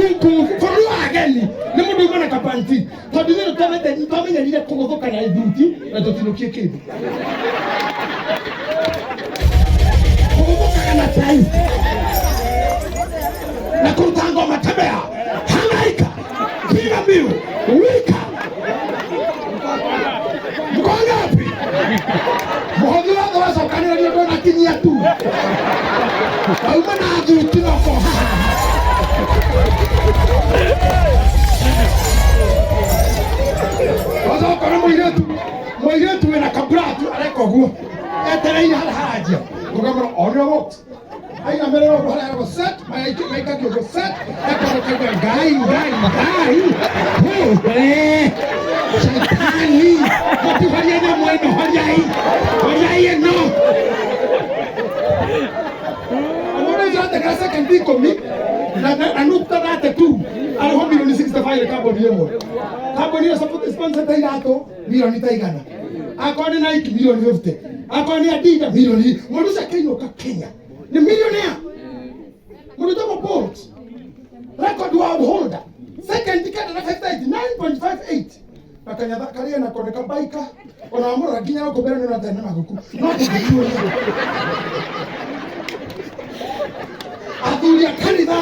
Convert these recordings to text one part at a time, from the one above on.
Gũkũ bũrũri wa ageni nĩ mũndũ uma na kapanti tondũ ithuĩ twamenyerire kũgũthũka na ithuti na tũtinũkie kĩndũ. Kũgũthũkaga na tai na kũruta ngoma tembea hangaika piga mbiu wika mko ngapi mũhothi wothe wacokanĩrĩrio ndũnakinyia tu auma na thuti noko Wacoka mũirĩtu mũirĩtu wĩna kaburatu areka ũguo etereire harĩa haranjia ũkamwĩra on your walks ainamĩrĩra ũguo harĩa haragwo set maikagio ũguo set ekona kaigua ngai ngai ngai we shaitani mũtihorie nyamũ ĩno horiai horiai ĩno mũndũ ũcio ategera second ikũmi na nukta thate tu arĩho milioni 65 kambuni ĩmwe kambuni ĩyo sponsor ta iratũ milioni ta igana akorwo nĩ Nike milioni 50 akorwo nĩ Adidas milioni mũndũ ũcio akĩinũka Kenya nĩ millionaire mũndũ wĩtagwo Bolt record world holder second kenda na 9.58 na kanyatha karĩa nako nĩ kabaika ona wamũrora nginya gũkũ mbere nĩ ũratene maguku no tũngĩkiũria athuri a kanitha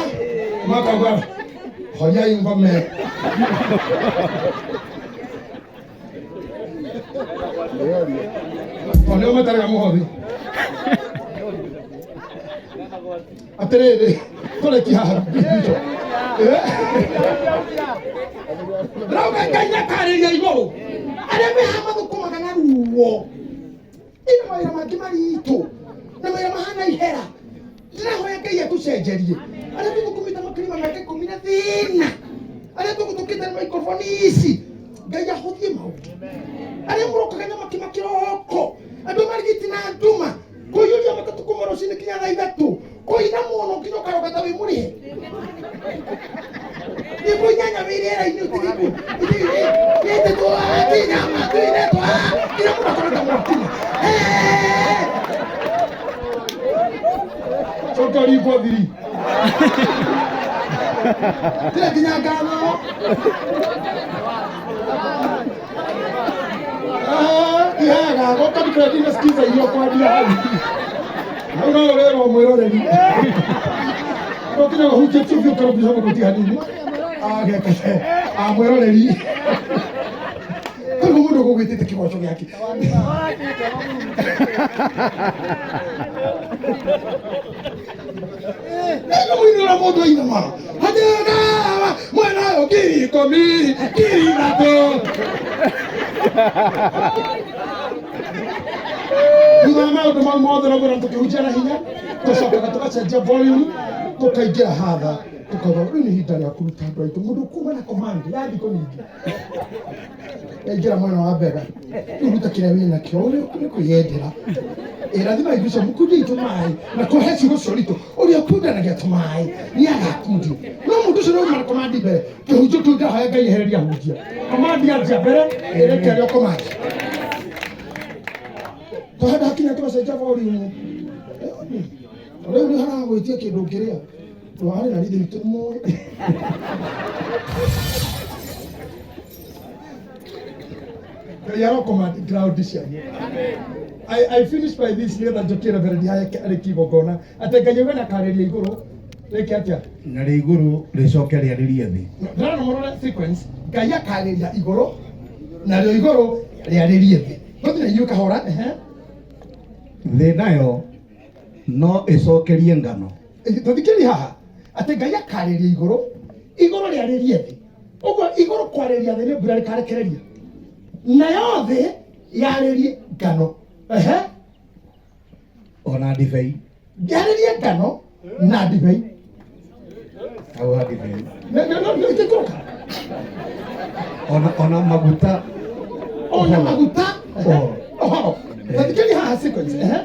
makauga horiai ngome tondũ nĩo matarega mũhothi atĩrĩrĩ tũrĩki haha witũ ndĩrauga ngai akarĩria igũrũ arĩa meha mathũkũmaga na ruo ina mawĩra mangĩ maritũ na mawĩra mahana ihera ndĩrahoya ngai atũcenjerie arĩa tũthũkũmĩte makĩria ma mĩaka ikũmi na thĩna arĩa tũgũtũkĩte na maikroboni ici ngai ahũthie maũndũ arĩa mũrokaga nyama kĩma kĩroko andũ marigiti na nduma kũiyũria matatũ kuma rũcinĩ kinya thaa ithatũ kũina mũno nginya ũkaroga ta wĩ mũrĩhe nyĩmbo inyanya wĩ rĩera-inĩ ũtigĩku ĩtĩ twakinya matuinĩ twa nginya mũndũ akona ta mwakinya coka ũringwo thiri tira nginya ngatho ihaga goka ndikwendia skiza iria ũkwendia hau hau no ũrerwo mwĩroreri no kinya kũhunjia TV ũkarũmbisha mũgũti hanini agekete mwĩroreri koguo mũndũ gũgwĩtĩte kĩgoco gĩake nĩguo mũini ũrĩa mũndũ ainama hajĩgawa mwena ũyũ ngiri ikũmi ngiri ithatũ thutha wa maũndũ mau mothe noguo na tũkĩhunjia na hinya tũcokaga tũgacenjia volume tũkaingĩra hatha tũkauga rĩu nĩ ihinda rĩa kũruta andũ aitũ mũndũ kuma na command ya thikũ nyingĩ yaingĩra mwena wa mbega rĩu ruta kĩrĩa wĩ nakĩo ũrĩa nĩ kwĩyendera ĩrathima indo icio mũkundie itũ maĩ na kũhe ciugo cia ũritũ ũrĩa ũkundanagia tũmaĩ nĩ agakundio no mũndũ ũcio nĩauma na komandi mbere kĩhunjio kĩu ndahoya ngai ehereria hunjia komandi yanjia mbere ĩreke ũrĩa ũkomandi tũhanda hakinya tũgacenjia volume rĩu nĩ haragwĩtia kĩndũ ũngĩrĩa twarĩ na rithĩ witũ nĩ Ngai arocommand ground cianyu. I finish by this nĩgetha njokie reverend haya arĩkie igongona atĩ Ngai auga nĩakarĩria igũrũ rĩke atĩa na rĩ igũrũ rĩcoke rĩarĩrie thĩ ndĩrona mũrore sequence Ngai akarĩria igũrũ narĩo igũrũ rĩarĩrie thĩ tũthiĩ na inyuĩ kahora ehe thĩ nayo no ĩcokerie ngano tũthikĩrĩrie haha atĩ Ngai akarĩria igũrũ igũrũ rĩarĩrie thĩ ũguo igũrũ kwarĩria thĩ nĩ mbura rĩkarekereria nayo thĩ yarĩrie ngano ehe ona ndibei yarĩrie ngano na ndibei hau ha ndibei ĩtĩkũrũka ona maguta ona maguta Ũhoro. ũhoro tũthikĩrĩrie haha sequence ehe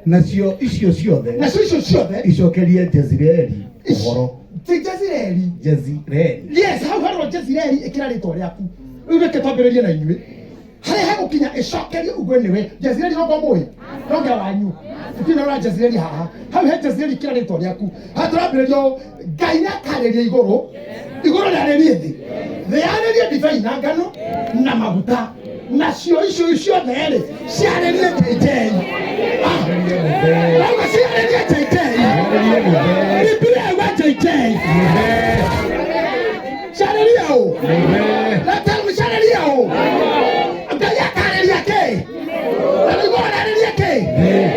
nacio icio ciothe nacio icio ciothe icokerie Jezireeli ũhoro ti Jezireeli Jezireeli yes hau harwo Jezireeli ĩkĩra rĩtwa rĩaku rĩu reke twambĩrĩrie na inyuĩ harĩa hegũkinya ĩcokerie ugue nĩwe Jezireeli no mũĩ no nge wanyu Gũtirĩ na Jezreeli haha. Hau he Jezreeli kĩra rĩtwa rĩaku. Haha tũrambĩrĩria ũũ, Ngai nĩakarĩria igũrũ, igũrũ rĩarĩrie thĩ, thĩ yarĩrie ndibei na ngano na maguta, nacio icio ciothe rĩ ciarĩrie JJ. Ah, rauga ciarĩrie JJ. Bibilia yauga JJ. Ciarĩrie ũ? Na tell me ciarĩrie ũ? Ngai akarĩria kĩ? Na igũrũ rĩarĩrie kĩ?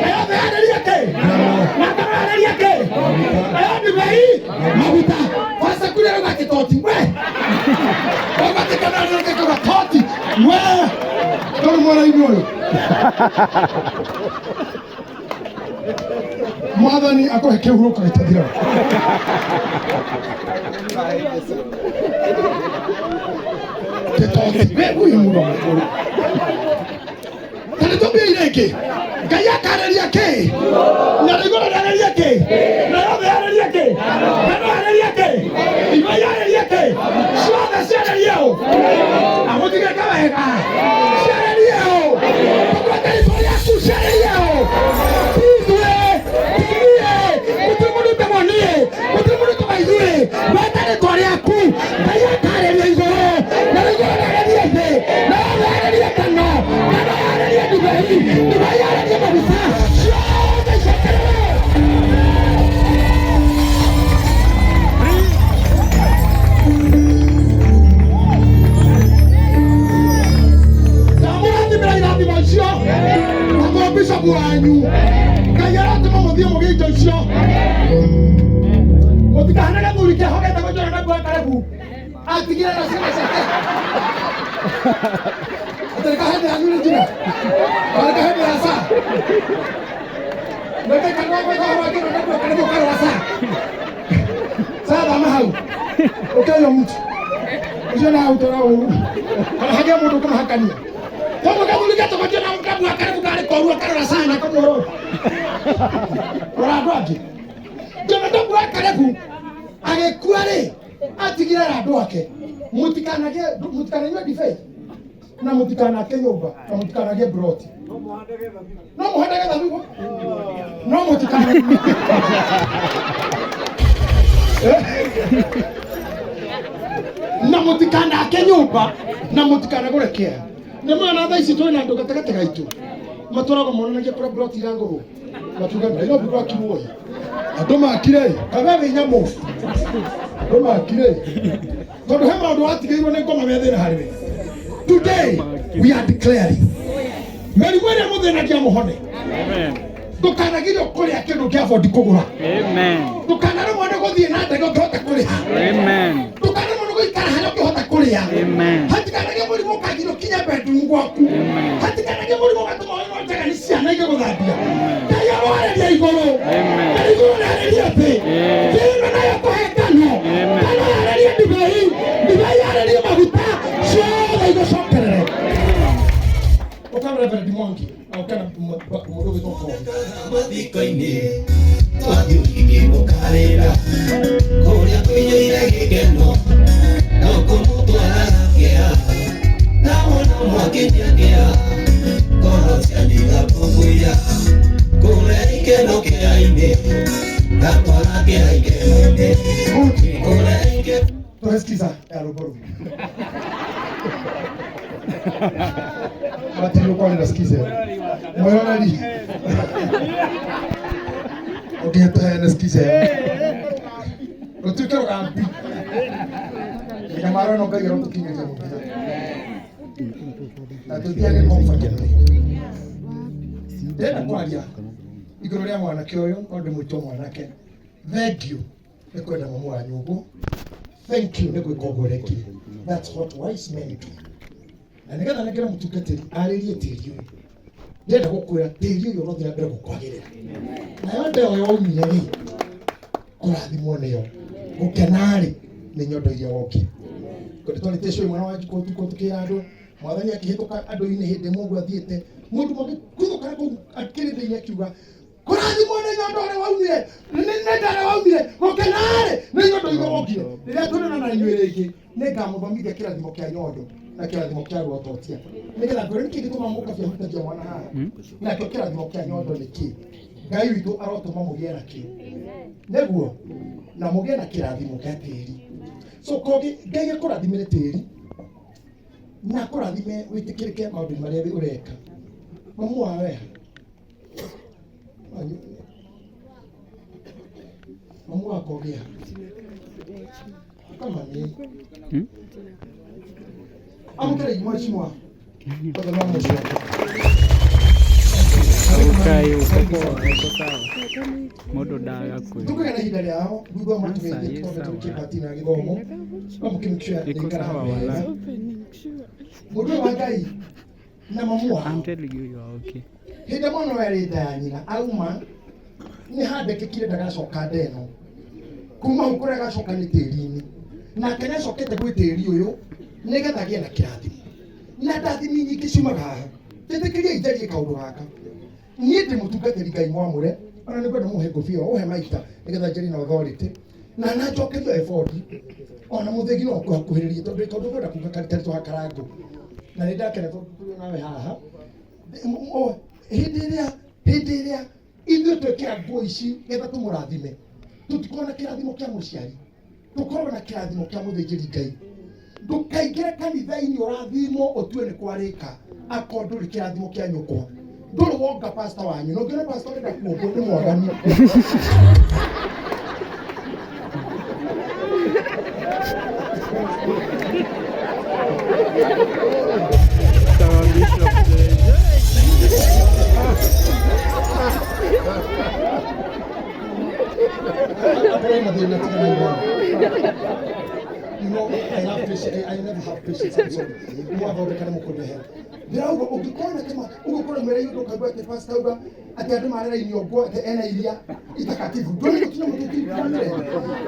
Nayo thĩ yarĩrie kĩ? Na ngano yarĩrie kĩ? Nayo ndibei maguta. Kwanza kule rauga kĩtoti we. Rauga kĩkana rauga kĩtoti we. Tondũ mwena-inĩ ũyũ. Mwathani akũhe kĩhurũko gĩtathiraga. Kĩtoti we ũyũ mũndũ mũkũrũ. Ta nĩtũmbie rĩngĩ. Ngai akarĩria kĩ? Na igũrũ rĩarĩrie kĩ? Nayo thĩ yarĩrie kĩ? Ngano yarĩrie kĩ? Irio yarĩrie kĩ? Ciothe ciarĩrie ũ? Amũtigĩke wega. Ciarĩrie ũ? Tũgwete rĩtwa rĩaku ciarĩrie ũ? Ti ithuĩ, ti niĩ, gũtirĩ mũndũ ũtagwo niĩ, gũtirĩ mũndũ ũtagwo ithuĩ. Gweta rĩtwa rĩaku. Ngai akarĩria igũrũ, na igũrũ rĩarĩrie thĩ, nayo thĩ yarĩrie ngano, ngano yarĩrie ndibei, ndibei yarĩrie maguta, ciothe icokerere. Ndamũrathimĩra irathimo icio na mũbishopu wanyu. Ngai aratũma mũthiĩ mũgĩe indo icio. Mũtikahane gathuri keho getagwo Jonadabu wa Kalebu atigire na ciana ciake. Atĩ nĩ kahĩndĩ yanyu nĩ njira. Kana nĩ kahĩndĩ ya saa. Nĩ kanua gwĩka ũhoro wa Jonadabu wa Kalebu ũkarora saa. Saa thama hau. Ũkĩoyo mtu. Ũcio na ũtũra ũru. Kana hagĩe mũndũ ũkũmũhakania. Koguo gathuri getagwo Jonadabu wa Kalebu karĩ koru akarora saa na kamũrora. Rora andũ angĩ. Jonadabu wa Kalebu agĩkua rĩ atigire andũ ake mũtikanagĩe mũtikananyue ndibei na mũtikanake nyũmba na mũtikanagĩe broti no mũhandage thabibũ no mũtikana na mũtikanake nyũmba na mũtikanagũre kĩea nĩ mwana thaa ici twĩna andũ gatagatĩ gaitũ matũragwo monanagia kũrĩa broti iragũrwo makiuga Nairobi gwakirwo ĩ andũ makire ĩ kabe wĩ nyamũ andũ makire ĩ tondũ he maũndũ watigĩirwo nĩ ngoma me thĩna harĩ we. Today we are declaring mĩrimũ ĩrĩa mũthĩnagia mũhone. Ndũkanagirio kũrĩa kĩndũ kĩa bondi kũgũra. Amen. Ndũkanaremwo nĩ gũthiĩ na ndege ũngĩhota kũrĩha. Amen. Ndũkanaremwo nĩ gũikara harĩa ũngĩhota kũrĩa. Amen. Hatikanagie mũrimũ ũkagirio kinya bedroom gwaku. Hatikanagie mũrimũ ũgatũma wĩrwo njega nĩ ciana igĩgũthambia. Ngai arwarĩria igũrũ. Amen. Na igũrũ rĩarĩrie thĩ. Amen. Thĩ ĩno nayo kũhe ngano. Amen. Ngano yarĩrie ndibei. Ndibei yarĩrie maguta. Ciothe igũcokerere. Ũka Reverend Mwangi, ũka na mũndũ ũgĩtwo Kobe. Mathiko-inĩ twathiĩ ũhiki mũkarĩra kũrĩa kũiyũire gĩkeno no kũmũtwaraga kĩeha na wona mwakĩria kĩeha ngoro cianyu igakũngũiya kũrĩa ikeno kĩeha-inĩ ngatwara kĩeha ikeno-inĩ kũrĩa ikeno. Tunasikiza ya rwĩmbo rũu. Matirĩ ũkorwo nasikiza. Mwĩroreri. Ũngĩte nasikiza. Rũtuĩke rũgambi. Mĩnyamaro ĩno Ngai arotũkinyĩria mũthia. Na tũthiage comfortably. Ndĩrenda kwaria igũrũ rĩa mwanake ũyũ, no ndĩmwĩtwo mwanake. Thank you nĩ kwenda mamu wanyu ũguo. Thank you nĩ gwĩka ũguo ũrekire. That's what wise men do. Na nĩgetha nengere mũtungatĩri arĩrie tĩri ũyũ. Ndĩrenda gũkwĩra tĩri ũyũ ũrothiĩ na mbere gũkwagĩrĩra. Nayo ndeo yoimire rĩ, kũrathimwo nĩyo. Gũkena rĩ, nĩ nyondo iria wokire. Tondũ twarĩtie cũĩ mwana wa njukũ ũtukũ tũkĩra andũ, mwathani akĩhĩtũka andũ-inĩ hĩndĩ ĩmwe ũguo athiĩte, mũndũ ũmwe agĩkuthũka na kũu akĩrĩndĩ-inĩ akiuga, kũrathimwo nĩ nyondo ũrĩa waumire, nĩ nda ũrĩa waumire, gũkena rĩ, nĩ nyondo iria wokire. Rĩrĩa tũrĩona na inyuĩ rĩngĩ, nĩngamũthomithia kĩrathimo kĩa nyondo na kĩrathimo kĩa ruototia. Nĩgetha ngwĩre nĩkĩ gĩtũmaga mũkabia hutagia mwana haha. Nakĩo kĩrathimo kĩa nyondo nĩ kĩ? Ngai witũ arotũma mũgĩe nakĩo nĩguo na mũgĩe na kĩrathimo kĩa tĩri. So kogi Ngai akũrathimĩre tĩri na akũrathime wĩtĩkĩrĩke maũndũ marĩa ũreka. Mamu wa weha mamu wa kogĩa kama ni amũkĩra mheshimiwa othe no mũcio. Ukai uko poa, uko sawa. Mũndũ ndagakue. Tukagĩa na ihinda rĩao thutha wa matũgeithie Aca, ĩ tũkombe sawa. tũkĩbati na gĩthomo no mũkĩmĩkĩra Iko nĩikara sawa wega. wala. Mũndũ ũyũ wa Ngai na mamu wao I'm telling you you are okay. hĩndĩ mwana ũyũ arĩ nda ya nyina auma nĩ handĩkĩkire ndagacoka nda ĩno kuma hau kũrĩa agacoka nĩ tĩri-inĩ nake nĩ acokete gwĩ tĩri ũyũ nĩgetha agĩe na kĩrathimo na ndathimi nyingĩ ciumaga haha. Njĩtĩkĩriai njarie kaũndũ gaka. Niĩ ndĩ mũtungatĩri Ngai mwamũre ona nĩ ngwenda mũhe ngũbia ũhe maita nĩgetha njarie na authority na na njokerio ebodi ona mũthĩgi no ngũhakuhĩrĩrie tondũ tondũ ngwenda kuga karĩtwa karangũ na nĩ ndakena tondũ tũrĩ nawe haha. Hĩndĩ ĩrĩa ithuĩ twĩkĩra nguo ici getha tũmũrathime tũtikorwo na kĩrathimo kĩa mũciari tũkorwo na kĩrathimo kĩa mũthĩnjĩri Ngai. Ndũkaingĩre kanitha-inĩ ũrathimwo ũtue nĩ kwarĩka akorwo ndũrĩ kĩrathimo kĩa nyũkwa ndũrĩ wonga pastor wanyu na ũngĩona pastor ũrenda kuongwo nĩ mwaganu. Sawa Bishop. Akorwo ena thĩna tiga na imani. You know, I love patience. I never have patience. I'm sorry. Mwathondeka nĩ mũkũndehera. Ndĩrauga ũngĩkorwo na kĩma ũgũkorwo mwĩra iũndũ ũkaigua atĩ pastor auga atĩ andũ marerainio nguo atĩ ena iria itakatifu. Ndũrĩ gũkinya mũtũkiri.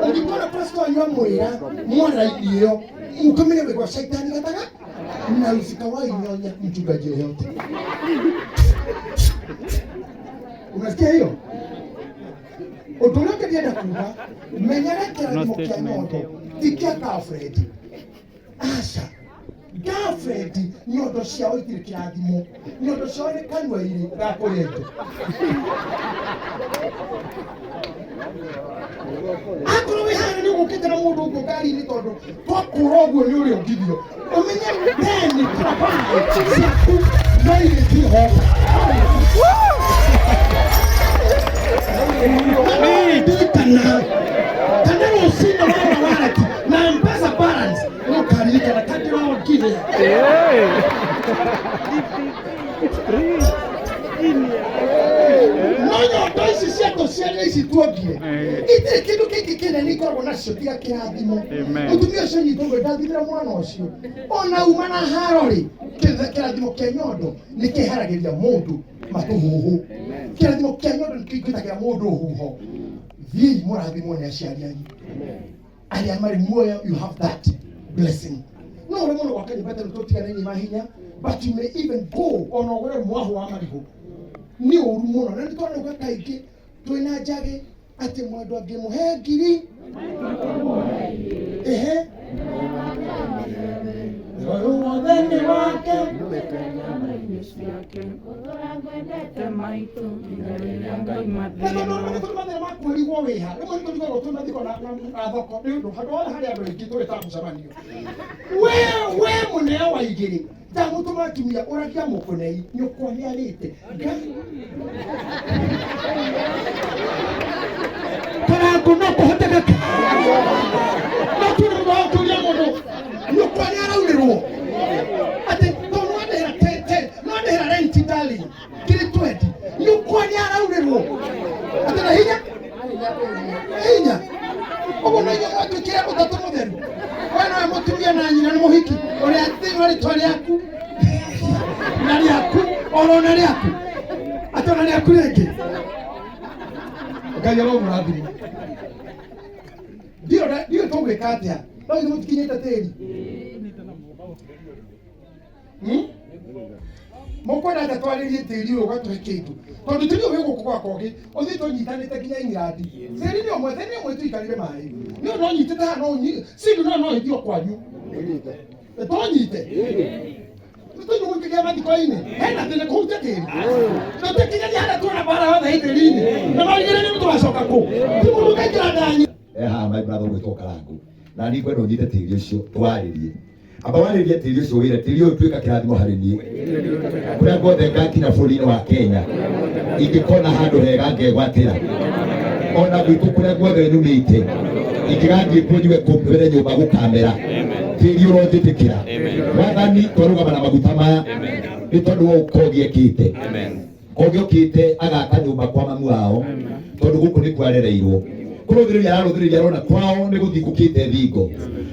Ũngĩkorwo na pastor wanyu amwĩra mwaraini ĩyo mũkamenya wĩ gwa shaitani gataga na usikawahi nyonya mchungaji yoyote. Unasikia hiyo? Ũndũ ũrĩa ũngĩ ndĩrenda kuga menyaga kĩrathimo No kĩa statement. nyondo ti kĩa girlfriend. Aca, girlfriend nyondo ciao itirĩ kĩrathimo nyondo ciao nĩ kanua irĩ ga kũrĩa indo. Akorwo wĩ haha nĩ ũgũkĩte na mũndũ ũguo ngari-inĩ tondũ twakũra ũguo nĩ ũrĩongithio ũmenye teni turabai ciaku no igĩthiĩ ho. Ndirikana kana rũcinĩ warora wallet na mpesa balance nĩũkaririkana kandĩrongire. No nyondo ici cia tũciarire ici tuongire itirĩ kĩndũ kĩngĩ kĩnene ikoragwo nacio tiga kĩrathimo. Amen. Mũtumia ũcio nyitwo ũguo ndathimĩra mwana ũcio ona uma na haro rĩ kĩrathimo kĩa nyondo nĩ kĩharagĩria mũndũ matũhũhũ. Kĩrathimo kĩa nyondo nĩ kĩingĩtagĩra mũndũ huho. Thiĩi mũrathimwo nĩ aciari anyu arĩa marĩ muoyo. You have that blessing. No ũrĩ mũno gwaka nyũmba tondũ tũtiganainie mahinya but you may even go ona ũgũre mwahũ wa marigũ nĩ ũru mũno na nĩ twanauga kaingĩ twĩna njagĩ atĩ mwendwa angĩmũhe ngiri ehe ũyũ wothe nĩ wake. Na tondũ rĩmwe nĩ tũrĩ mathĩna ma kwĩrigwo wĩha rĩmwe nĩ tũrigagwo twĩ mathiko na thoko nĩ ũndũ handũ hothe harĩa andũ aingĩ tũrĩtaga mũcemanio we mũneo wa igĩrĩ ndamũtũma atumia ũragia mũkũnei nyũkwa nĩ arĩte karango no kũhotekeke no tuge mũndũ wa gũkĩũria mũndũ nyũkwa nĩ araurĩrwo atĩ tondũ nĩwandĩhĩra nĩwandĩhĩra rent darling ngiri 20 nyũkwa nĩ araurĩrwo atĩ na hinya hinya ũguo no inyuĩ mwatuĩkire ũtatũ mũtheru we nowe mũtumia na nyina nĩ mũhiki ũrĩa thĩinĩ rĩtwa rĩaku na rĩaku oro na rĩaku atĩ ona rĩaku rĩngĩ. Ngai aromũrathima. Ndiũĩ tũgwĩka atĩa no ithuĩ mũtikinyĩte tĩri. Mũkwenda atĩa twarĩrie tĩri ũyũ ũgatũhe kĩndũ tondũ tĩri ũyũ wĩ gũkũ gwa Kogi ũthiĩ tũnyitanĩte nginya England tĩri nĩ ũmwe tĩri nĩ ũmwe tũikarire maĩ nĩ ũndũ ũnyitĩte haha no ũnyi sindu no no ĩthiĩ o kwanyu tũnyite. Tũnyũ gũkĩgĩa mathiko-inĩ hena thĩna kũhutia tĩri tũtikinyagia harĩa tuona mbara yothe ĩ tĩri-inĩ na marigĩrĩrio nĩ tũgacoka kũ ti mũndũ ũkaingĩra ndani. Haha my brother ũgwĩtwo Karangu na niĩ ngwenda ũnyite tĩri ũcio twarĩrie, amba warĩrie tĩri ũcio wĩre tĩri ũyũ tuĩka kĩrathimo harĩ niĩ kũrĩa guothe ngakinya bũrũri-inĩ wa Kenya ingĩkona handũ hega ngegwatĩra ona gwitũ kũrĩa guothe nyumĩte ingĩgathiĩ kuo njigue kũmbere nyũmba gũkamera tĩri ũronjĩtĩkĩra wathani twarũgama na maguta maya nĩ tondũ wa ũkogi ekĩte kogi okĩte agaka nyũmba kwa mamu wao tondũ gũkũ nĩkuo arereirwo kũrũthĩrĩria ararũthĩrĩria arona kwao nĩ gũthingũkĩte thingo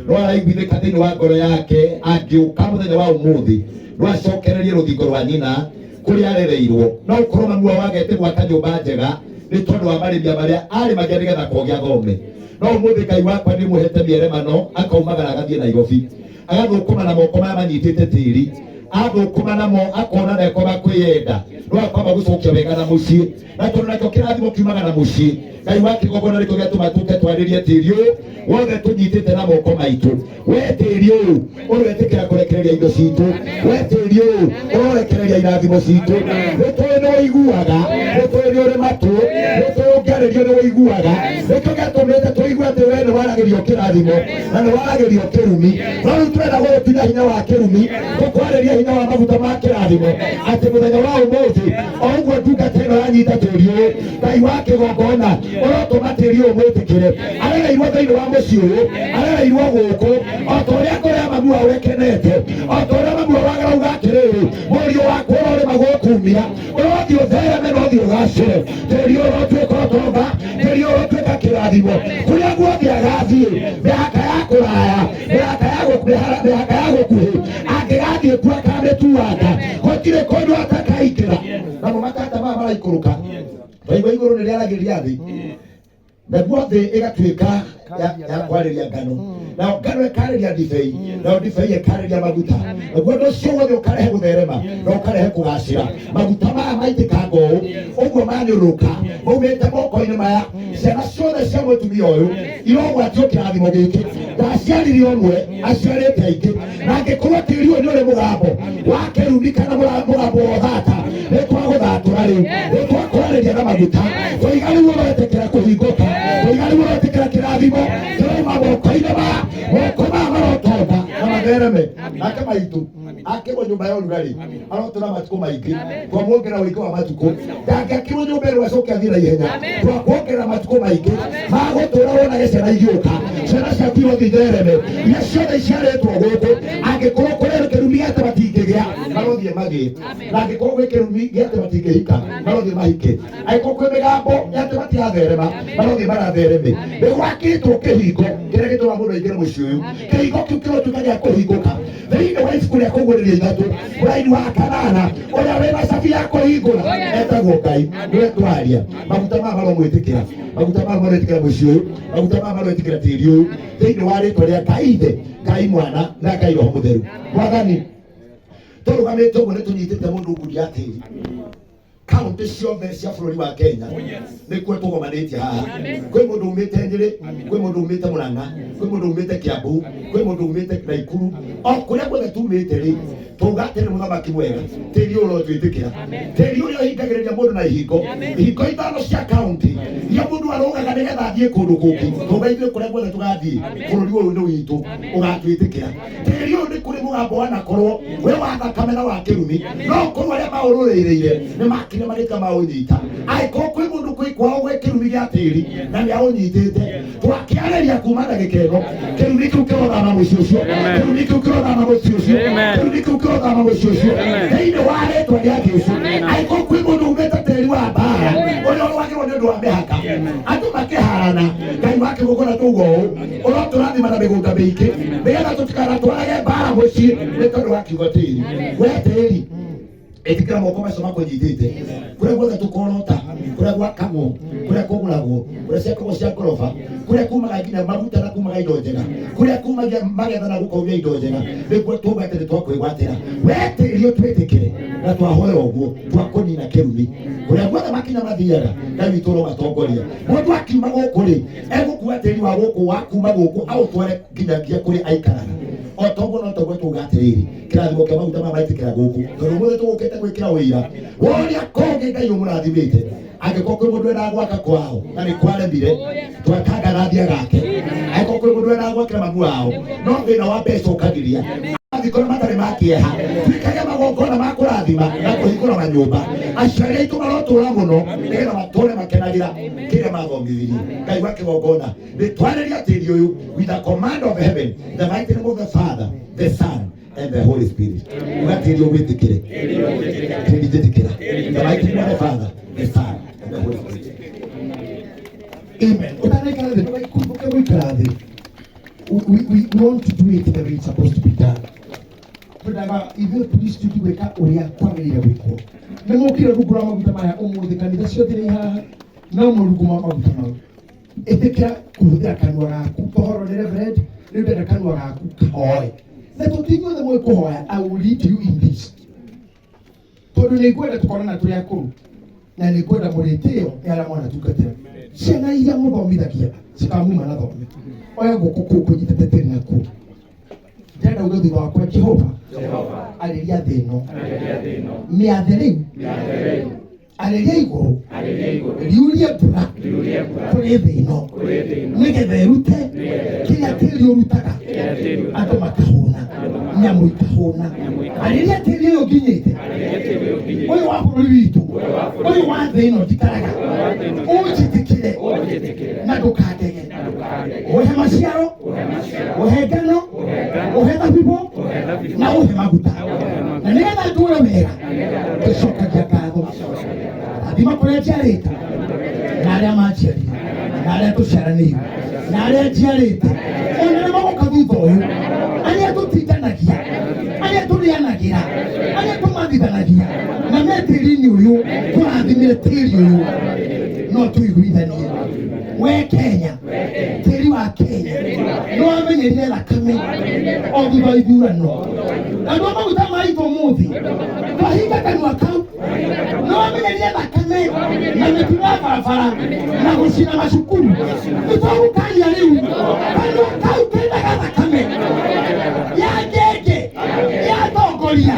no araiguithĩka thĩinĩ wa ngoro yake angĩũka mũthenya wa ũmũthĩ no acokererie rũthingo rwa nyina kũrĩa arereirwo no ũkorwo mamu wao agete gwaka nyũmba njega nĩ tondũ wa marĩmia marĩa arĩmagia nĩgetha kogi athome no ũmũthĩ Ngai wakwa nĩ mũhete mĩeremano akaumagara agathiĩ Nairobi agathũkũma na moko maya manyitĩte tĩri athũkũma namo akona ndekoma kwĩyenda no akwamba gũcokia wega na mũciĩ na tondũ nakĩo kĩrathimo kiumaga na mũciĩ Ngai wa kĩgongona nĩkĩo gĩatũma tũke twarĩrie tĩri ũyũ wothe tũnyitĩte na moko maitũ we tĩri ũyũ ũroetĩkĩra kũrekereria indo citũ we tĩri ũyũ ũrorekereria irathimo citũ nĩ tũĩ nĩ ũiguaga nĩ tũĩ nĩ ũrĩ matũ nĩ tũĩ ũngĩarĩrio nĩ ũiguaga nĩkĩo gĩatũmĩte tũigue atĩ we nĩ waragĩrio kĩrathimo na nĩ waragĩrio kĩrumi no rĩu tũrenda gũgũtunya hinya wa kĩrumi tũkwarĩria hinya wa maguta ma kĩrathimo atĩ mũthenya wa ũmũthĩ o ũguo ndungata ĩno yanyita tĩri ũyũ Ngai wa kĩgongona ũrotũma tĩri ũyũ mwĩtĩkĩre arereirwo thĩinĩ wa mũciĩ ũyũ arereirwo gũkũ o ta ũrĩa ngoro ya mamu wao ĩkenete o ta ũrĩa mamu wao arauga atĩrĩrĩ mũriũ wakwa ũrorĩma gũkumia ũrothiĩ ũthereme na ũthiĩ ũgacĩre tĩri ũyũ ũrotuĩka ũtonga tĩri ũyũ ũrotuĩka kĩrathimo kũrĩa guothe agathiĩ mĩhaka ya kũraya mĩhaka ya mĩhaka ya gũkuhĩ angĩgathiĩ kuo akamĩtuanga gũtirĩ kũndũ atakaingĩra namo matata maya maraikũrũka twaigua igũrũ nĩ rĩaragĩria thĩ naguo thĩ ĩgatuĩka ya kwarĩria ngano nayo ngano ĩkarĩria ndibei nayo ndibei ĩkarĩria maguta naguo ũndũ ũcio wothe ũkarehe gũtherema na ũkarehe kũgacĩra maguta maya maitĩkanga ũũ ũguo manyũrũrũka maumĩte moko-inĩ maya ciana ciothe cia mũtumia ũyũ irogwatio kĩrathimo gĩkĩ ndaciarire ũmwe aciarĩte aingĩ na angĩkorwo tĩri ũyũ nĩ ũrĩ mũgambo wa kĩrumi kana mũgambo wa ũthata nĩ twagũthatũra rĩu nĩ twakwarĩria na maguta tũiga rĩu ũretĩkĩra kũhingũka tũiga rĩu ũretĩkĩra kĩrathimo kĩrauma moko-inĩ maya moko maya marotonga na mathereme nake maitũ akĩrwo nyũmba ya ũrugarĩ arotũra matukũ maingĩ twamuongerera ũingĩ wa matukũ ndangĩakirwo nyũmba ĩrĩa acoke athiĩ na ihenya twakuongerera matukũ maingĩ magũtũra wonage ciana igĩũka ciana ciaku irothiĩ ithereme iria ciothe iciarĩtwo gũkũ angĩkorwo kũrĩ kĩrumi gĩa atĩ matingĩgĩa marothiĩ magĩe na angĩkorwo gwĩ kĩrumi gĩa atĩ matingĩhika marothiĩ mahike angĩkorwo kwĩ mĩgambo ya atĩ matiratherema marothiĩ marathereme nĩ gwakĩtwo kĩhingo kĩrĩa gĩtũmaga mũndũ aingĩre mũciĩ ũyũ kĩhingo kĩu kĩrotuĩka gĩa kũhingũka thĩinĩ wa ibuku rĩa kũguũrĩrio ithatũ mũraini wa kanana ũrĩa wĩna cabi ya kũhingũra etagwo Ngai nĩwe twaria maguta maya maromwĩtĩkĩra maguta maya maroĩtĩkĩra mũciĩ ũyũ maguta maya maroĩtĩkĩra tĩri ũyũ thĩinĩ wa rĩtwa rĩa Ngai Ithe Ngai Mwana na Ngai Roho Mũtheru mwathani tũrũgamĩte ũguo nĩ tũnyitĩte mũndũ ngundi ya tĩri kaunti ciothe cia bũrũri wa Kenya nĩkuo tũgomanĩtie haha kwĩ mũndũ umĩte Nyĩrĩ kwĩ mũndũ umĩte Mũrang'a kwĩ mũndũ umĩte Kiambu kwĩ mũndũ umĩte Naikuru o kũrĩa guothe tumĩte rĩ tuga atĩrĩ mũthamaki mwega tĩri ũyũ ũrotwĩtĩkĩra tĩri ũrĩa ũhingagĩrĩria mũndũ na ihingo ihingo ithano cia kaunti iria mũndũ arũgaga nĩgetha athiĩ kũndũ kũngĩ tuga ithuĩ kũrĩa guothe tũgathiĩ bũrũri ũyũ nĩ witũ ũgatwĩtĩkĩra tĩri ũyũ nĩ kũrĩ mũgambo wanakorwo wĩ wa thakame na wa kĩrumi no korwo arĩa maũrũrĩrĩire nĩ makire magĩka maũnyita angĩkorwo kwĩ mũndũ kwĩ kwao gwĩ kĩrumi gĩa tĩri na nĩ aũnyitĩte twakĩarĩria kuma ndagĩka ĩno kĩrumi kĩu kĩrothama mũciĩ ũcio kĩrumi kĩu kĩrothama mũciĩ ũcio kĩrumi kĩu kĩrothama mũciĩ ũcio thĩinĩ wa rĩtwa rĩa Jesũ angĩkorwo kwĩ mũndũ umĩte tĩri wa mbara ũrĩa ũrũagĩrwo nĩ ũndũ wa mĩhaka andũ makĩharana Ngai wa kĩgongona tauga ũũ ũrotũrathima na mĩgũnda mĩingĩ nĩgetha tũtikanatwarage mbara mũciĩ nĩ tondũ wa kiugo tĩri we tĩri ĩtĩkĩra moko macio makũnyitĩte kũrĩa guothe tũkorota kũrĩa gwakagwo kũrĩa kũgũragwo kũrĩa ciakagwo cia ngoroba kũrĩa kumaga nginya maguta na kumaga indo njega kũrĩa kumagia magetha na gũkaumia indo njega nĩguo tuga atĩ nĩ twakwĩgwatĩra we tĩri ũtwĩtĩkĩre na twahoya ũguo twakũnina kĩrumi kũrĩa guothe makinya mathiaga Ngai witũ ũromatongoria mũndũ akiuma gũkũ rĩ egũkua tĩri wa gũkũ wa kuma gũkũ aũtware nginyagia kũrĩa aikaraga O toguo no toguo tuga atiriri, kĩrathimo kĩa maguta maya maitĩkĩra gũkũ, tondũ ũmũthĩ tũgũkĩte gwĩkĩra ũira wa ũrĩa kũngĩ Ngai ũmũrathimĩte. Angĩkorwo kwĩ mũndũ wendaga gwaka kwao na nĩ kwaremire, twakangarathia gake. Angĩkorwo kwĩ mũndũ wendaga gwakĩra mamu wao no thĩna wa mbeca ũkagiria, mathikona matarĩ ma kĩeha, twĩkage magongona ma kũrathima na kũhingũra manyũmba. Aciari aitũ marotũra mũno nĩgetha matũre makenagĩra kĩrĩa mathomithirie. Ngai wa kĩgongona, nĩtwarĩria tĩri ũyũ with the command of heaven, the mighty name of the Father, the Son and the Holy Spirit. Uga tĩri ũgwĩtĩkĩre, tĩri njĩtĩkĩra, the mighty name of the Father, the Son and the Holy Spirit. Amen. Utanaikara thĩ, ndũgaikumbuke gũikara thĩ. We want to do it the way it's supposed to be done. Twendaga ithuĩ priesthood gwĩka ũrĩa kwagĩrĩire gwĩkwo. Nĩ mũkire rungu rwa maguta maya ũmũthĩ, kanitha ciothe irĩ haha no mũrungu wa maguta mau. Ĩtĩkĩra kũhũthĩra kanua gaku. Tohoro nĩ reverend, rĩu ndĩrenda kanua gaku kahoe. Na tũti inyuothe mũĩ kũhoya, I will lead you in this. Tondũ nĩ ngwenda tũkorana tũrĩ akũrũ na nĩ ngwenda mũrĩtĩo nĩ arĩa mwanatungatĩra. Ciana iria mũthomithagia cikamuma na thome. Oya guoko kũu kũnyitĩte tĩri nakuo. Ndĩrenda uge thutha wakwa, Jehova, arĩria thĩ ĩno, mĩathe rĩu, arĩria igũrũ riurie mbura kũrĩ thĩ ĩno, nĩgetha ĩrute kĩrĩa tĩri ũrutaga, andũ makahũna, nyamũ ikahũna. Arĩria tĩri ũyũ nginyĩte, ũyũ wa bũrũri witũ, ũyũ wa thĩ ĩno njikaraga, ũnjĩtĩkĩre na ndũkandege, ũhe maciaro, ũhe ngano, ũhe thabibũ na ũhe maguta, na nĩgetha ndũre wega. Tũcokagia ngatho, rathima kũrĩa njiarĩte na arĩa manjiarire na arĩa tũciaranĩirwo na arĩa njiarĩte ona arĩa magoka thutha ũyũ, arĩa tũtindanagia, arĩa tũrĩanagĩra, arĩa tũmathithanagia na me tĩri-inĩ ũyũ, tũrathimĩre tĩri ũyũ no tũiguithanie. We Kenya, tĩri wa Kenya nĩ wamenyerire thakame o thutha wa ithurano. Andũ a maguta maitũ ũmũthĩ twahinga kanua kau. Nĩ wamenyerire thakame na mĩtino ya barabara na gũcina macukuru. Nĩ twagũkania rĩu kanua kau kendaga thakame ya ngenge, ya atongoria,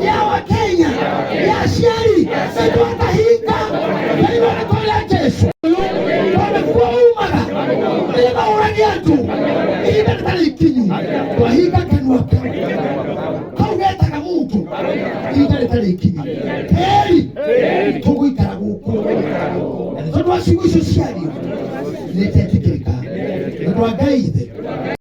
ya Wakenya, ya aciari, nĩ twakahinga thĩinĩ wa rĩtwa rĩa Jesu, tondũ kuo umaga nĩgetha ũrage andũ ihinda rĩtarĩ ikinyu. Twahinga kanua kau kau getaga mũndũ ihinda rĩtarĩ ikinyu. Tĩri tũgũikara gũkũ, na nĩ tondũ wa ciugo icio ciario nĩ njetĩkĩrĩka nĩ ũndũ wa Ngai Ithe.